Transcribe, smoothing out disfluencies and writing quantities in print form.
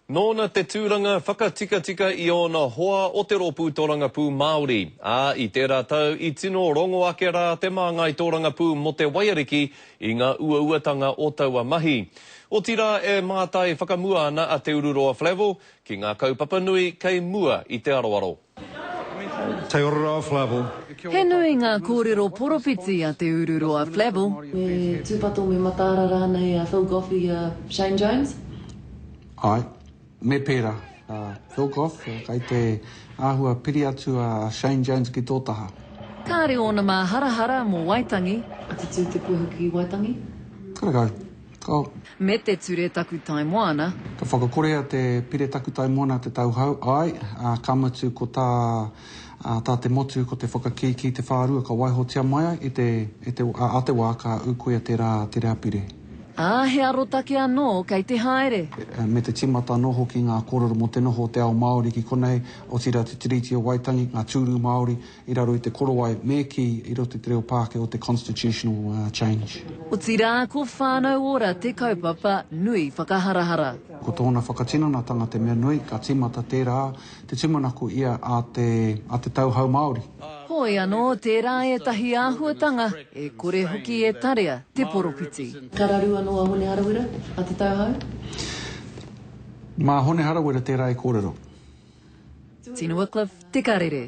Nōna te tūranga whakatikatika i ōna hoa o te Rōpū Tōrangapū Māori, ā, i tērā tau i tino rongo ake rā te māngai tōrangapū mō te waiariki i ngā uauatanga o taua mahi. Otirā e mātai whakamua ana a Te Ururoa Flavell ki ngā kaupapa nui kei mua i te aroaro. Te Ururoa Flavell. He nui ngā kōrero poropiti a Te Ururoa Flavell. Me tūpato, me mataara rānei a Phil Goff i a Shane Jones? Āe, me pērā. Phil Goff, kei te āhua piri atu a Shane Jones ki tō taha. Kāre ōna māharahara mō Waitangi. Ka tutū te puehu ki Waitangi? Karekau. Ka. Me te Ture Takutai Moana. Ka whakakorea te Pire Takutai Moana te tauhou, āe, ā, ka mutu ko tā, ā, tā te motu ko te whakakīkī te whārua ka waihotia mai ai e te, e te, ā, ā te wā ka ūkuia tērā, tērā pire. Ā, he arotake anō kei te haere. Me te tīmata anō hoki ngā kōrero mō te noho o te ao Māori ki konei, otirā te Tiriti o Waitangi, ngā tūru Māori, i raro i te korowai me kī i roto i te reo Pākehā o te constitutional change. Otirā, ko Whānau Ora te kaupapa nui whakaharahara. Ko tōna whakatinanatanga te mea nui, ka tīmata tērā te tūmanako ia a te, a te tauhou Māori. Hoi anō, tērā ētahi āhuatanga e kore hoki e tarea te poropiti. Ka raru anō a Hone Harawira, a Te Tauhou? Mā Hone Harawira tērā e kōrero. Tina Wickliffe, Te Karere.